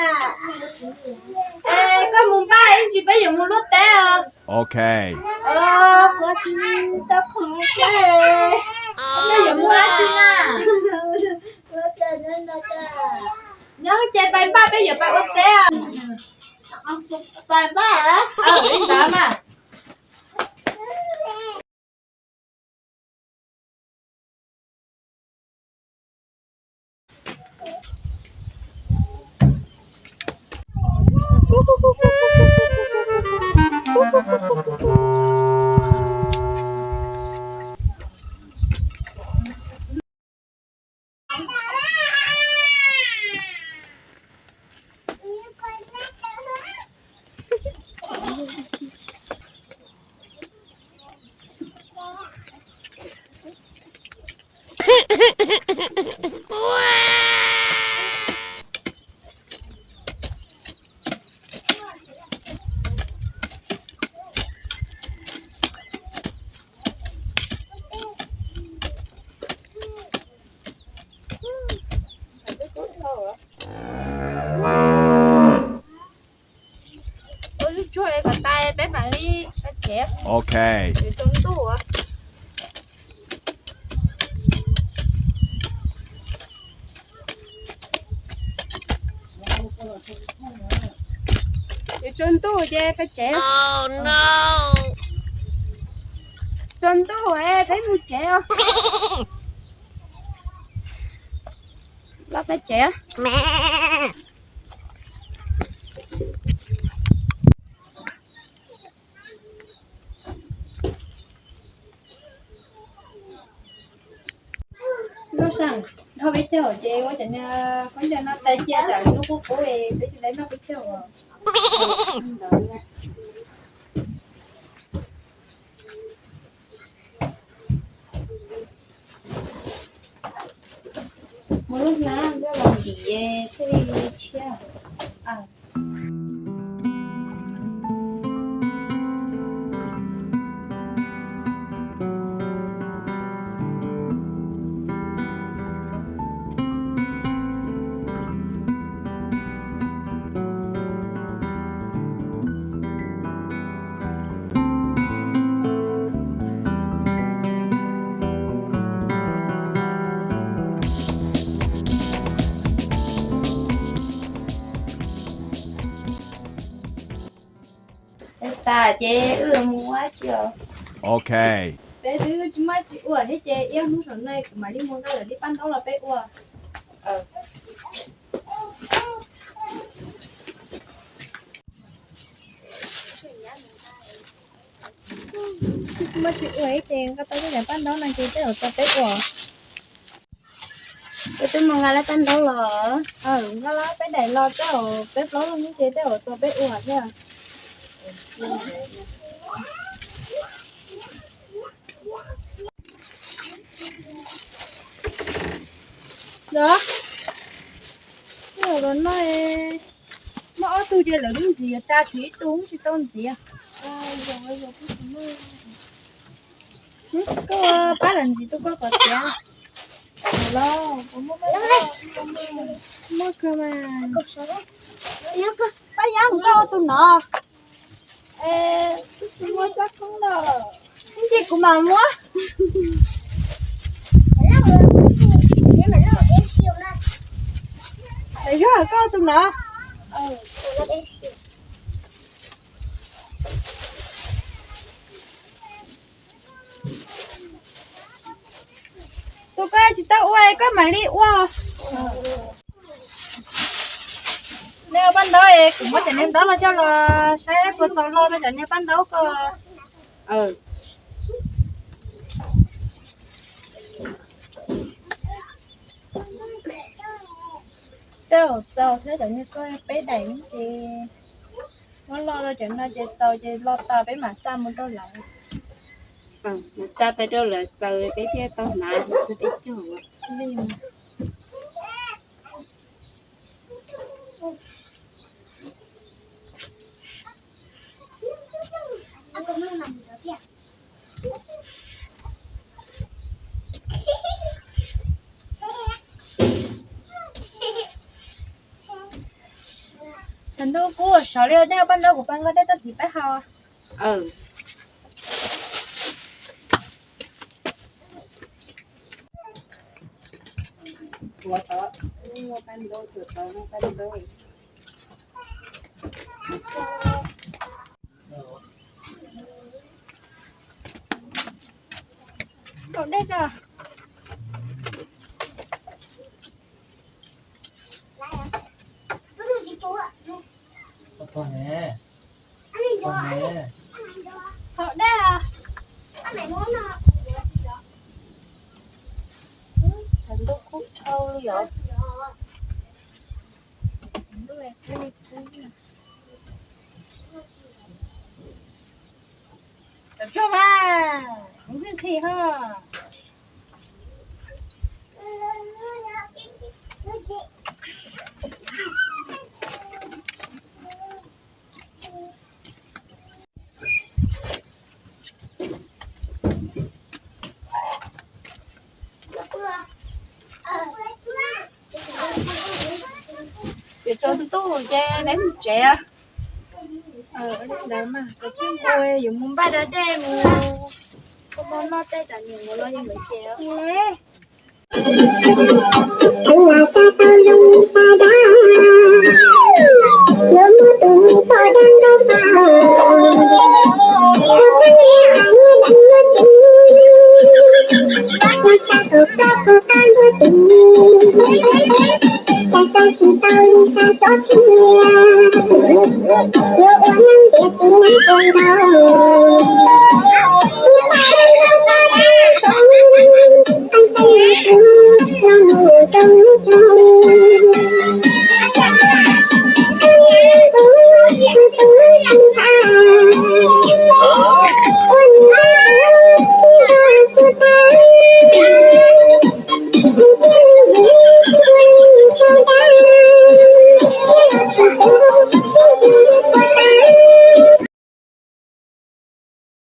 Es koj mus npaj ib ntsis peb yuav mus luaj teb os. Ok. Peb yuav mus dab tsi na? Nyob ces pais npaj peb yuav pais ua teb os. Pais npaj. Li ntawd mas. Ua lub tsuag es kom tas peb mam li pab tsev. Ok. Yuav tsaus ntuj. Yuav tsaus ntuj ces peb tsev. Tsaus ntuj es peb mus tsev os. Los peb tsev. Lub sij hawm dhau peb caug ces ua cov niag khaub ncaws no tas cia tsam lub qub qub es peb tsis tau noj peb caug. Mus lub hnab ntuj los ntim thiaj li tshiab. Es tas ces wb mus ua dab tsi os? Ok. Peb twb tsis muaj dab tsi ua thiab ces ib ob hnub saum no kuv mam li mus nqa lawv li paj ntaub los peb ua. Tsis muaj dab tsi ua ces nqa tau tej daim paj ntaub no ces tej zaum tso peb ua. Peb twb mus nqa lawv paj ntaub los, nqa lawv peb daim los tej zaum peb plaub leeg ces tej zaum tso peb ua thiab. Yog, yog los no, muaj ob tug ces lawv lub ntxiv yuav tas, tshuav ib tug tsis tau ntxiv. Koj pab lawv ntxiv tus koj kom tiav. Los, muaj kawg mas. Pab yab mus koj ua tus no. Ib ntsis kuv mam muab. Lawv yog koj tus no. Tus koj tsis tau ua koj mam li ua. Nej ua paj ntaub es kuv muab cov niag ntaub no coj los saib puas txaus lo rau cov niag paj ntaub ko. Tej zaum txaus thiab, cov niag ko peb daim ces muab lo rau cov no ces txaus ces lo tas peb mam xa mus rau lawv. Xa peb rau lawv xaws peb thiaj tau hnav peb caug. Tshav ntuj kub sov li, nej ua paj ntaub kuv pab nqa dej tuaj hliv peb haus. Haus dej tso. Haus dej os. Tshav ntuj kub dhau li os. Cov tsuag mas, kuv nqhis nqhis ho. Yuav tsaus ntuj ces peb mus tsev. Ntawd mas koj tsis ua, yuav mus npaj da dej mus, koj poj noj tej tsam niam mus los yeej lawv ces.